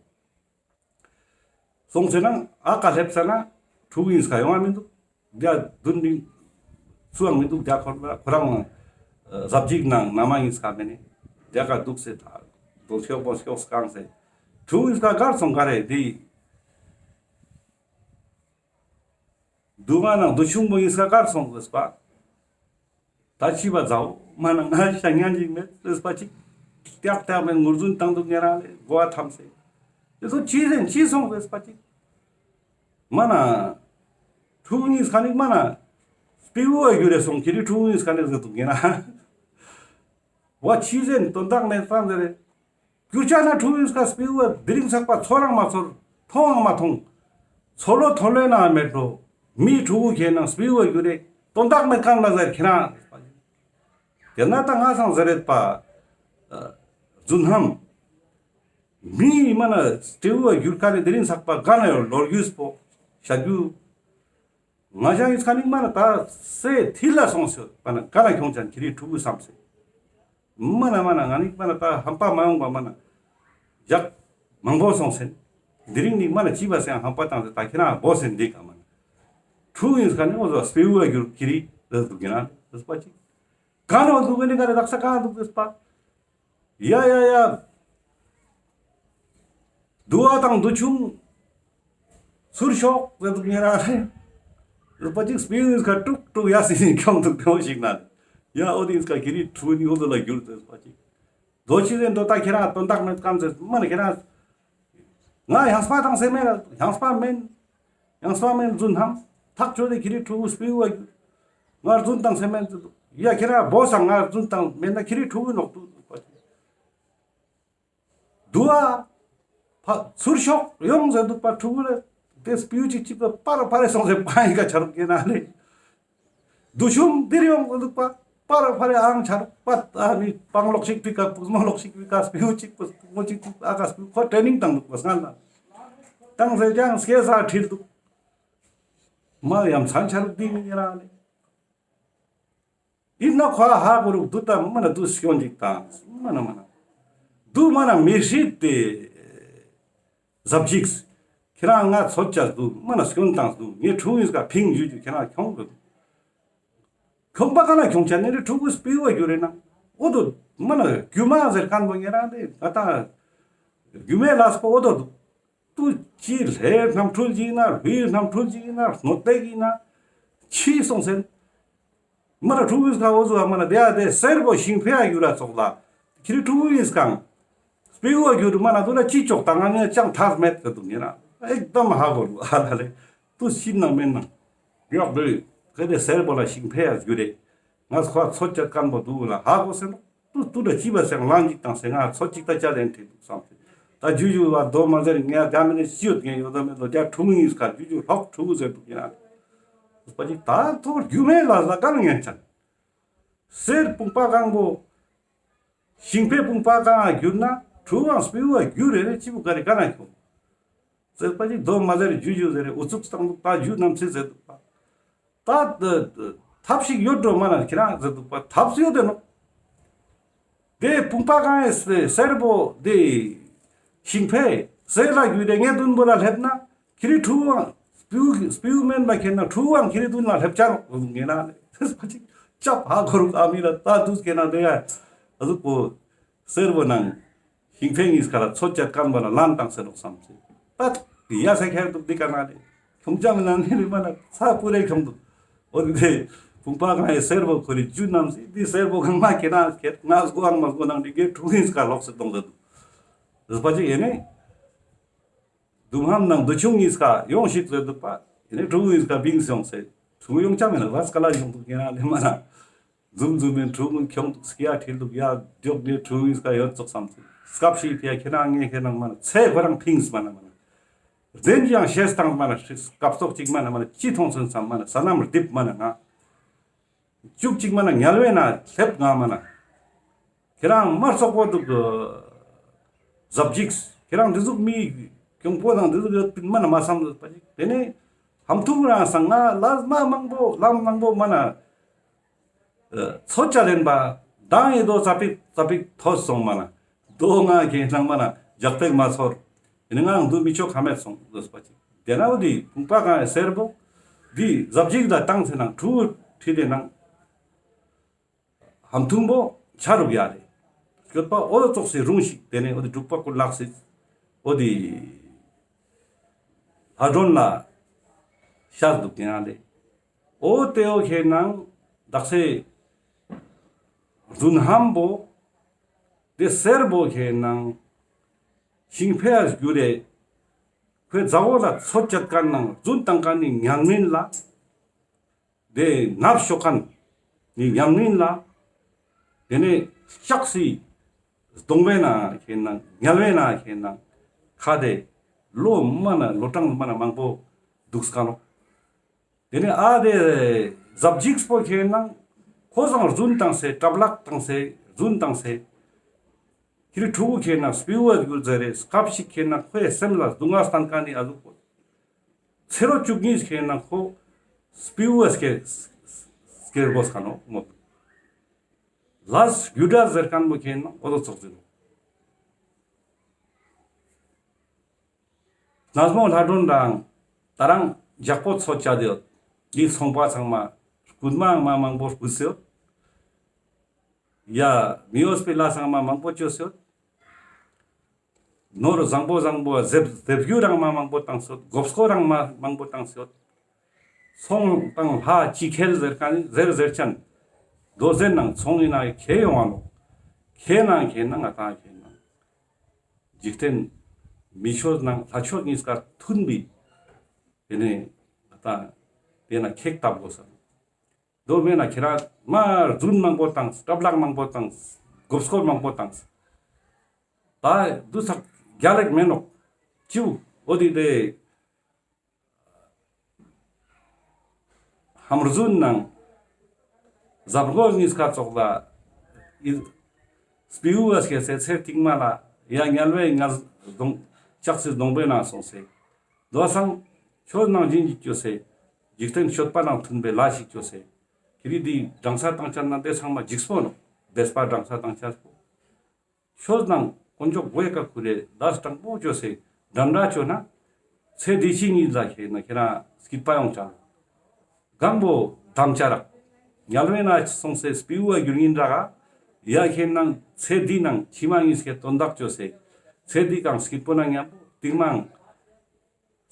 སོང་ཟེར་ན་ཨ་ཀ་སླེབས་ས་ན་ཕྲུ་གུ་ཡིན་ས་ཡོང་བ་མི་འདུག་རྒྱ་བདུན་རིང་སུའང་མི་འདུག་རྒྱ་ཁོ་རང་ཁོ་རང་ཟབ་ཅིག་ནང་ན་མ་ཡིན་ས་མེད་ནི་རྒྱ་ག་འདུག་སེ་ད་དོ་ཤོག་པོ་ཤོག་སྐང་སེ་ཕྲུ་གུ་ཡིན་ས་གར་སོང་ག་རེ་འདི། དུ་མ་ནང་དུ་ཆུང་པོ་ཡིན་ས་གར་སོང་ཟེར་པ། ད་ཅི་བ་ཛའོ་མ་ན་ང་ཤ་ཉན་ཅིག་མེད་ཟེར་པ་ཅིག་ཏག་ཏག་མེད་ངུར་རྫུན་བཏང་འདུག་ངེད་རང་ལས་གོ་བ་ཐམས་སེ། དེ་ཚོ་ཅི་ཟེར་ཅི་སོང་ཟེར་པ་ཅིག་མ་ན། ཕྲུ་གུ་གཉིས་ཁ་ནིག་མ་ན། སྤྲེའུ་བ་རྒྱུ་རེ་སོང་ཁྱེད་རི་ཕྲུ་གུ་གཉིས་ཁ་ནིག་ཟེར་འདུག་ངེད་རང་། བ་ཅི་ཟེར་དོན་དག་མེད་ཙང་ཟེར་རེད། གྱུར་ཆ་ན་ཕྲུ་གུ་ཡིན་ས་སྤྲེའུ་བ་དེ་རིང་ཚག་པ་ཚོར་རང་མ་ཚོར། མཐོང་རང་མ་མཐོང་། ཚོ་ལོ་ཐོ་ལོའི་ནང་མེད་འགྲོ། མིའི་ཕྲུ་གུ་ཁྱེད་ནང་སྤྲེའུ་བ་གྱུར་རེ་དོན་དག་མེད་གང་ལ་ཟེར་ཁྱེད་རང་། དེ་ན་ད་ང་སང་ཟེར་རེད་པ། རྫུན་ཧམ། མིའི་མ་ན་སྤྲེའུ་བ་གྱུར་ཁ་ནི་དེ་རིང་ཚག་པ་ག་ན་ཡོད་ལོ་རྒྱུས་པོ། བྱ་རྒྱུ། ང་ཞང་ཡིན་ཁ་ནི་མ་ན་ད་སེ་ཐིལ་ལ་སོང་སེ་པ་ན་ག་ན་ཁྱོང་ཅན་ཁྱེད་རི་ཕྲུ་གུ་བསམ་སེ། མ་ན་མ་ན་ང་ནི་མ་ན་ད་ཧམ་པ་མ་ཡོང་བ་མ་ན། ཡག་མང་པོ་སོང་སེ། དེ་རིང་ནི་མ་ན་ཅི་བ་སེ་ཧམ་པ་བཏང་སེ་ད་ཁྱེད་རང་བོ་སེ་འདི་ག་མ་ན། ཕྲུ་གུ་ཡིན་ཁ་ནི་འོ་ཟོ་སྤྲེའུ་བ་གྱུར་ཁྱེད་རི་རེད་འདུག་གི་ན་རེད་པ་ཅིག་ག་ན་འོ་འདུག་གི་ནི་ག་རེ་རག་ས་ག་ན་འདུག་རེད་པ། ཡ་ཡ་ཡ། དུ་བ་དང་དུ་ཆུང་། ཚུར་ཤོག་ཟེར་འདུག་ཉེ་རང་རེད། རུ་པ་ཅིག་སྤྲེའུ་ཡིན་ཁ་དཀྲུག་དཀྲུག་ཡ་སི་ནི་ཁྱོང་འདུག་དེ་བོ་ཞིག་ན། ཡ་འོ་དེ་ཡིན་ཀ་ཁྱེ་རི་ཕྲུ་གུ་ནི་འོ་དེ་ལ་གྱུར་ཏེ་པ་ཅིག་དོ་ཅི་ཟེར་དོ་ད་ཁྱེ་རང་དོན་དག་མེད་ཀམ་ཟེར་མ་ན་ཁྱེ་རང་། ང་ཡང་སྤ་དང་ཟེར་མེད་ཡང་སྤ་མེན། ཡང་སྤ་མེན་རྫུན་ཧམ། ཐག་ཆོད་དེ་ཁྱེ་རི་ཕྲུ་གུ་སྤེའུ་བ་གྱུར། ང་རྫུན་དང་ཟེར་མེད་ཟེར་དོ། ཡ་ཁྱེ་རང་བོ་སང་ང་རྫུན་དང་མེད་ན་ཁྱེ་རི་ཕྲུ་གུ་ནོག་དུ་པ་ཅིག་དུ་ཨ། ཕ་ཚུར་ཤོག་ཡོང་ཟེར་དུག་པ་ཕྲུ་གུ་ལ། དེ་སྤེའུ་ཅིག་ཅིག་པ་པར་པར་སོང་ཟེར་པ་ཡིན་ཀ་ཆ་རུག་ཡིན་ན་ལེ། དུ་ཤུམ་འདིར་ཡོང་ཟེར་དུག་པ། པར་པར་ཨང་ཆ་རུག་པ། ཨ་ནི་སྤང་ལོག་ཞིག་པི་ཀ་པུས་མོ་ལོག་ཞིག་པི་ཀ་སྤེའུ་ཅིག་པུས་མོ་ཅིག་པུས་ཨ་ཀ་སྤེའུ་ཁོ་ཊེ་ནིང་བཏང་དུག་པ་སྔ་ལ། བཏང་ཟེར་ཀྱང་སྐྱེ་ས་ཁྲིད་དུག་མ་ཡ་མཚན་ཆ་རུག་འདི་མི་ཉེ་རང་ལེ། ཡིན་ན་ཁོ་ཧ་གོ་རུག་དུ་ད་མ་ན་དུ་སྐྱོན་ཅིག་དང་མ་ན་མ་ན། དུ་མ་ན་མི་ཧྲིད་དེ་ཟབ་ཅིག་ཁྱེ་རང་ང་ཚོད་ཅག་དུ་མ་ན་སྐྱོན་དང་དུ་ངའི་ཕྲུ་གུ་ཡིན་ཀ་ཕིང་ཡུ་ཡུ་ཁྱེ་རང་ཁྱོང་དུ། ཁྱོང་པ་ག་ན་ཁྱོང་ཆ་ནི་རི་ཕྲུ་གུ་སྤེའུ་བ་གྱུར་རེ་ན། འོ་དོ་མ་ན་རྒྱུ་མ་ཟེར་མཁན་པོ་ཉེ་རང་དེ་ང་ད་རྒྱུ་མའི་ལས་པོ་འོ་དོ་དུ། དུ་ཅི་ལྷའི་རྣམ་འཕྲུལ་ཅིག་ན་ལྷའི་རྣམ་འཕྲུལ་ཅིག་ན་སྣོད་པའི་ཅིག་ན་ཕྱི་སོང་ཟེར། མ་ན་ཕྲུ་གུ་ཡིན་ཀ་འོ་ཟུ་བ་མ་ན་དེ་ཡ་དེ་སེར་པོ་ཤིང་ཕེ་ཡ་གྱུར་ར་ཚོགས་ལ། ཁྱེ་རི་ཕྲུ་གུ་ཡིན་ཀང་སྤེའུ་བ་གྱུར་མ་ན་དུ་ལ་ཅི་ཅོག་དང་ང་ངས་ཅང་ཐག་མེད་ཟེར་དུག་ཉེ་རང་ཨེག་དམ་ཧ་གོ་རུ་ཨ་ལ་ལེ། དུ་ཤིན་ནང་མེན་ནང་། ཡོག་དུ་ག་དེ་སེར་པོ་ལ་ཤིང་ཕེ་ཡ་གྱུར་རེ། ང་ཁོ་ཚོད་ཅག་མཁན་པོ་དུ་ལ་ཧ་གོ་སེ་ནོ། ཏུ་ཏུ་ད་ཅི་བ་སེང་ལང་ཅིག་དང་སེ་ང་ཚོད་ཅིག་ད་ཅ་ལེན་ཐེ་དུག་བསམ་སེ། ད་ཇུ་ཇུ་བ་དོ་མ་ཟེར་ངས་རྒྱ་མི་ནི་ཤི་ཡོད་ངས་ཡོད་མེད་དོ་རྒྱ་ཕྲུ་གུ་ཡིན་ཀ་ཇུ་ཇུ་ལོག་ཕྲུ་གུ་ཟེར་དུག་ཡིན་ན། པ་ཅིག་ད་ཐོ་རྒྱུ་མེད་ལ་ལ་ག་ན་ངན་ཆ། སེར་བུང་པ་གང་པོ། ཤིང་ཕེ་བུང་པ་གང་གྱུར་ན་ཕྲུ་གུའང་སྤེའུ་བ་གྱུར་རེ་རེ་ཅི་བུ་ག་རེ་ག་ན་ཁྱོང་། ཟེར་པ་ཅིག་དོ་མ་ཟེར་ཇུ་ཇུ་ཟེར་རེ་ཨུ་ཚུགས་བཏང་དུག་པ་ཇུ་ནམ་སེ་ཟེར་དུག་པ། ད་ཐབས་ཤིག་ཡོད་འགྲོ་མ་ན་ཁྱེ་རང་ཟེར་དུག་པ་ཐབས་ཡོད་དེ་ནོ། དེ་བུང་པ་གང་ཡེ་སེར་པོ་དེ་ཤིང་ཕེ་སེར་ལ་གྱུར་དེ་ངའི་དུན་པོ་ལ་སླེབས་ན་ཁྱེ་རི་ཕྲུ་གུའང་སྤེའུ་སྤེའུ་མེན་པ་ཁྱེར་ན་ཕྲུ་གུའང་ཁྱེ་རི་དུན་ལ་སླེབས་ཆ་ནོ་ཟེར་དུག་ངེ་ན་ཟེར་པ་ཅིག་ཅབ་ཧ་གོ་རུག་ཨ་མི་ལ་ད་དུས་ཁྱེ་ན་དེ་ཡ་ཨ་ཟུག་པོ་སེར་པོ་ནང་། ཤིང་ཕེ་ངིས་ཁ་ལ་ཚོད་ཅག་མཁན་པོ་ལ་ལན་བཏང་ཟེར་རོགས་བསམ་སེ། ད་ཡ་སེ་ཁྱེར་དུག་འདི་ཀ་ན་ལེ། ཁྱོང་ཅག་མི་ན་ནི་རི་མ་ན་ཚ་པུ་རེ་ཁྱོང་དུག་འོ་དེ་བུང་པ་གང་ཡེ་སེར་པོ་ཁོ་རི་ཇུ་ནམ་སེ་འདི་སེར་པོ་གང་མ་ཁྱེར་ན་ཁྱེར་ང་སྒོ་ཨང་མ་སྒོ་ནང་འདི་གའི་ཕྲུ་གུ་ངིས་ཁ་ལོག་སེ་གཏོང་ཟེར་དུག་ཟེར་པ་ཅིག་ཡེ་ནེ། དུམ་ཧམ་ནང་དུ་ཆུང་ངིས་ཁ་ཡོང་ཞིག་ཟེར་དུག་པ། ཡེ་ནེ་ཕྲུ་གུ་ངིས་ཁ་བིང་སེ་ཡོང་སེ། ཕྲུ་གུ་ཡོང་ཅག་མི་ན་བས་ཀ་ལ་ཡོང་དུག་ཁྱེར་ན་ལེ་མ་ན། འཛུམ་འཛུམ་མིན་ཕྲུ་གུ་ཁྱོང་དུག་སྐྱ་ཁྲིད་དུག་ཡ་མགྱོགས་ནས་ཕྲུ་གུ་ཡིན་ཀ་ཡོད་ཙོག་བསམ་ཚུལ་སྐབས་ཤིག་ཕི་ཡ་ཁྱེད་རང་ངས་ཁྱེད་རང་མ་ན་ཚེ་ཁོ་རང་ཕིངས་མ་ན་མ་ན། རྫན་ཡང་ཤེས་དང་མ་ན་སྐབས་ཙོག་ཅིག་མ་ན་མ་ན་ཅི་མཐོང་ཚུན་ཙམ་མ་ན་ས་ནམ་རྡིབ་མ་ན་ང་། ཅུག་ཅིག་མ་ན་ཉལ་བས་ན་སླེབས་ང་མ་ན། ཁྱེད་རང་མ་རྩོག་པོ་འདུག་གི། ཟབ་ཅིག་ཁྱེད་རང་འདི་ཟུག་མི་གྱོང་པོ་དང་འདི་ཟུག་ཡོད་པིན་མ་ན་མ་བསམ་པ་ཅིག་དེ་ནས་ཧམ་ཐུག་རང་སང་ང་ལ་མ་མང་པོ་ལམ་མང་པོ་མ་ན། ཚོད་ཅག་ལེན་པ་དང་ཡེ་དོ་ཙ་པིག་ཙ་པིག་ཐོས་སོང་མ་ན། དོ་ང་གེ་སྣང་མ་ན་ཇག་པེག་མ་ཚོར། ཡིན་ནའང་འདུག་མི་ཆོག་ཁ་མེད་སོང་ཟེར་པ་ཅིག་དེ་ན་འོ་དི་བུང་པ་གང་ཡེ་སེར་པོ་འདི་ཟབ་ཅིག་ལ་བཏང་ཚེ་ནང་ཕྲུ་གུ་ཁྲིད་དེ་ནང་ཧམ་ཐུང་པོ་ཆ་རུག་ཡ་རེ། སྐྱོད་པ་འོ་ཙོག་སེ་རུང་ཞིག་དེ་ནས་འོ་དི་འབྲུག་པ་ཀུན་ལགས་སེ་འོ་དི་ལྷ་སྒྲོན་ལ་ཤར་འདུག་ཡ་རེ། འོ་དེ་འོ་ཁེ་ནང་དག་སེ་རྫུན་ཧམ་པོ་དེ་སེར་པོ་ཁེ་ནང་ཤིང་ཕེ་ཡ་རྒྱུ་རེ། ཁོའི་མཛའ་བོ་ལ་ཚོད་བཅད་མཁན་ནང་རྫུན་བཏང་མཁན་ནི་ཉམས་ལེན་ལ་དེ་ནབ་ཤོག་མཁན་ནི་ཉམས་ལེན་ལ་དེ་ནས་ལྕགས་སི་གདོང་བས་ན་ཁེ་ནང་ཉལ་བས་ན་ཁེ་ནང་ཁ་དེ་ལོ་མ་ན་ལོ་གྲངས་མ་ན་མང་པོ་འདུག་སྐ་ནོ། དེ་ནས་ཨ་དེ་ཟབ་ཅིག་པོ་ཁེ་ནང་ཁོ་སང་རྫུན་བཏང་སེ་གྲབ་ལག་བཏང་སེ་རྫུན་བཏང་སེ། ཁྱེ་རི་ཕྲུ་གུ་ཁེ་ནང་སྤེའུ་བ་གྱུར་ཟེར་རེ་སྐབས་ཤིག་ཁེ་ནང་ཁོའི་སེམས་ལ་སྡུག་བསྔལ་སྟན་མཁན་ནི་ཨ་ཟུག་པོ། ཚེ་རོ་བཅུ་གཉིས་ཁེ་ནང་ཁོ་སྤེའུ་བ་སྐྱེ་སྐྱེ་དགོས་ཁ་ནོ་མོ། ལས་རྒྱུ་འབྲས་ཟེར་མཁན་པོ་ཁེ་ནང་འོ་དོ་ཙོག་ཟེར་ནོ། ནག་མོ་ལྷ་སྒྲོན་རང་ད་རང་ཇག་པོ་ཚོད་བཅད་དེ་ཡོད། འདི་ཚོང་པ་ཚང་མ་རྐུན་མ་མ་མང་པོ་རྐུས་སེ་ཡོད། ཡ་མི་འོས་པའི་ལས་ཚང་མ་མང་པོ་བཅོས་སེ་ཡོད། ནོར་བཟང་པོ་བཟང་པོ་ཟེབ་ཟེབ་རྒྱུ་རང་མ་མང་པོ་བཏང་སེ་ཡོད། མགོ་སྐོར་རང་མ་མང་པོ་བཏང་སེ་ཡོད། ཚོང་དང་ལྷ་ཅི་ཁེལ་ཟེར་མཁན་ཟེར་ཟེར་ཅན། དོ་ཟེར་ནང་ཚོང་ཡིན་ན་ཁེ་ཡོང་བ་ནོག། ཁེ་ནང་ཁེ་ནང་ང་ཏང་ཁེ་ནང་འཇིག་རྟེན་མི་ཆོས་ནང་ལྷ་ཆོས་གཉིས་ཀ་མཐུན་པའི་དེ་ནས་ང་ཏང་དེ་ན་ཁེག་བཏབ་དགོས་ས། དོ་མེད་ན་ཁྱེད་རང་མ་རྫུན་མང་པོ་བཏང་། གྲབས་ལག་མང་པོ་བཏང་། མགོ་སྐོར་མང་པོ་བཏང་། ད་དུ་ཚག་རྒྱལ་ལེགས་མེད་ནོག། ཅིའུ་འོ་དེ་དེ་ཧམ་རྫུན་ནང་ཟབ་རྒོལ་གཉིས་ཀ་ཙོགས་ལ་ཨི་སྤེའུ་བ་སྐྱེ་སེ་ཚེ་རྟིང་མ་ལ་ཡ་དམྱལ་བའི་ངལ་གདོང་ལྕགས་སི་གདོང་པའི་ནང་སོང་སེ། དོ་སང་ཆོས་ནང་སྦྱིན་གྱི་སྐྱོ་སེ། འཇིག་རྟེན་སྤྱོད་པ་ནང་མཐུན་པའི་ལས་ཤིག་སྐྱོ་སེ། ཁྱེད་རིགས་འདི་སྦྲང་ས་བཏང་ཆ་ན་དེ་ཚང་མ་འཇིགས་པོ་ནོག། བེས་པ་སྦྲང་ས་བཏང་ཆ་པོ། ཆོས་ནང་དཀོན་མཆོག་དགོས་ཀ་ཁུ་རེ་ལས་དྲང་པོ་བཅོས་སེ་འདྲ་འདྲ་བཅོས་ན། ཚེ་འདི་ཕྱི་གཉིས་ལ་ཁེ་ན་ཁྱེད་རང་སྐྱིད་པ་ཡོང་ཆ། གང་པོ་དམ་བཅའ་རག། དམྱལ་བའི་ནང་སོང་སེ་སྤེའུ་བ་རྒྱུ་ཡིན་རག་ག། ཡ་ཁེ་ནང་ཚེ་འདི་ནང་ཕྱི་མ་གཉིས་ཀའི་དོན་དག་བཅོས་སེ། ཚེ་འདི་གང་སྐྱིད་པོ་ན་མཉམ་པོ་སྟིང་མང་།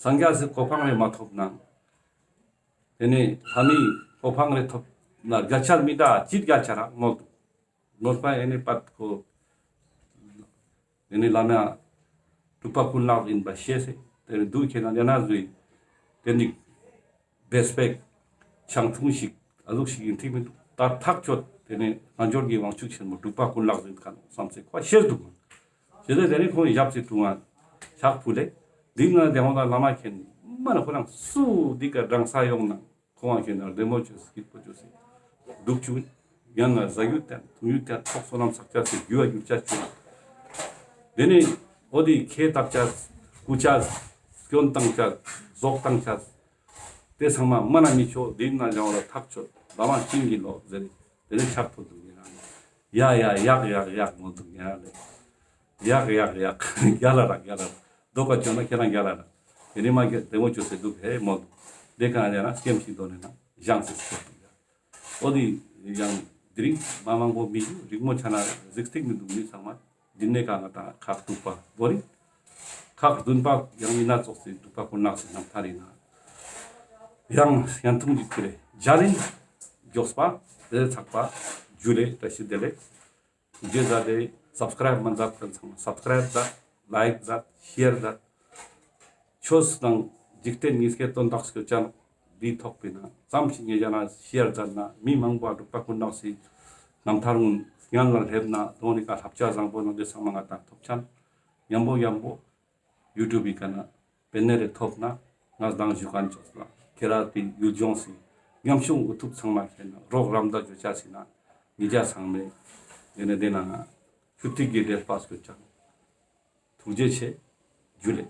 སངས་རྒྱས་སི་གོ་འཕང་རེ་མ་ཐོབ་ན། དེ་ནས་ལྷ་མིའི་གོ་འཕང་རེ་ཐོབ་ན་རྒྱལ་ཆ་མི་འདྲ་ཅིག་རྒྱལ་ཆ་རག་མོལ་དུག། མོལ་པ་ཨེ་ནི་པད་ཁོ། དེ་ནི་བླ་མ་དྲུག་པ་ཀུན་ལེགས་ཡིན་པ་ཤེས་སེ། དེ་ནི་དུག་ཁྱེད་ན་ཡ་ན་ཟུའི་དེ་ནི་བེས་པེག་ཆང་འཐུང་ཞིག་ཨ་ཟུག་ཞིག་ཡིན་ཐིག་མི་དུག། ད་ཐག་ཆོད་དེ་ནི་རྣལ་འབྱོར་གྱི་དབང་ཕྱུག་ཆེན་མོ་དྲུག་པ་ཀུན་ལེགས་ཡིན་ཁ་ནོ་བསམ་སེ་ཁོ་ཤེས་དུག། ཤེས་སེ་དེ་ནི་ཁོང་ཞབས་སི་དྲུང་ང་ཕྱག་ཕུལ་ལེ། འདི་ན་དེ་འོང་ད་བླ་མ་མཁྱེན་མ་ན་ཁོ་རང་སུ་འདི་ཀ་འབྲང་ས་ཡོང་ན། ཁོང་ཁྱེད་ན་བདེ་མོ་བཅོས་སེ་སྐྱིད་པོ་བཅོས་སེ་འདུག་བཅུག། ཡང་ན་ཟ་རྒྱུ་བསྟན་འཐུང་རྒྱུ་བསྟན་ཚོགས་བསོད་ནམས་བསགས་བྱ་སེ་རྒྱུ་བ་རྒྱུ་བྱ་བཅོས། དེ་ནས་འོ་དེ་ཁེ་བཏབ་བྱ་སྐུ་བྱ་སྐྱོན་བཏང་བྱ་ཟོག་བཏང་བྱ་དེ་ཚང་མ་མ་ན་མི་ཆོག། དེ་ན་ལྗང་བ་ལ་ཐག་ཆོད་བླ་མ་བྱིན་གྱིས་རློབས་ཟེར། དེ་ནས་ཕྱག་ཕུལ་དུག་ཡིན་ན་ཡ་ཡ་ཡག་ཡག་ཡག་མོལ་དུག་ཡ་ལེ། ཡག་ཡག་ཡག་རྒྱལ་ལ་རག་རྒྱལ་ལ་རག། དོ་ཀ་བཅོས་ན་ཁྱེད་རང་རྒྱལ་ལ་རག། དེ་ནས་མ་གི་བདེ་མོ་བཅོས་སེ་འདུག་ཧེ་མོ་འདུག། དེ་ག་ཡ་ན་སྐེམ་ཞིག་དོ་ནས་ན་བཞེངས་སེ་སྐྱོད་འདུག་ཡ། འོ་དེ་ཡང་དེ་རིང་མ་མང་པོ་མི་འདུག། རིང་མོ་ཆ་ན་གཟིགས་ཐིག་མི་འདུག། མི་ཚང་མ་འདི་ནས་ག་ང་ཏང་ཁག་དྲུག་པ་བོ་རིང་ཁག་བདུན་པ་ཡང་ཡིན་ན་ཙོགས་སེ་དྲུག་པ་ཀུན་ལེགས་སི་རྣམ་ཐར་ཡིན་ན་ཡང་ཡང་ཐུང་ཅིག་ཁུ་རེ་འཇའ་རིང་མགྱོགས་པ་དེ་ཚགས་པ་ཇུ་ལེ། བཀྲ་ཤིས་བདེ་ལེགས། ཇེ་ཟ་དེ་སབ་སི་ཀ་རའིབ་མ་མཛད་མཁན་ཚང་མ་སབ་སི་ཀ་རའིབ་མཛད། ལའིཀ་མཛད། ཤེར་མཛད། ཆོས་དང་འཇིག་རྟེན་གཉིས་ཀའི་དོན་དག་སྐྱོད་ཅན་འདི་ཐོག་པའི་ནང་ཙམ་ཞིག་ཉེ་ཞ་ན་ཤེར་མཛད་ན་མི་མང་པོ་དྲུག་པ་ཀུན་ལེགས་སི་རྣམ་ཐར་ངུན་སྙན་ལ་སླེབས་ན་དོ་ནི་ཀ་བསླབ་བྱ་བཟང་པོ་ནང་དེ་ཚང་མ་ང་ཏང་ཐོབ་ཅན། ཉམ་པོ་ཉམ་པོ་ཡུ་ཊུབ་བི་ཀ་ན་པེ་ནེ་རེ་ཐོབ་ན་ང་དང་ཞུ་མཁན་ཅོག་ལ་ཁྱེད་རང་དེ་ཡུལ་ལྗོངས་སི་ཉམ་ཆུང་འུ་ཐུག་ཚང་མ་ཁྱེད་ན་རོགས་རམ་དང་ཇོ་ཅག་སི་ན་ཉེ་ཞ་ཚང་མས་དེ་ནས་དེ་ན་ང་ཆུ་ཐིག་གི་འབྲེལ་པ་སྐྱོད་ཅན། ཐུགས་རྗེ་ཆེ། ཇུ་ལེ།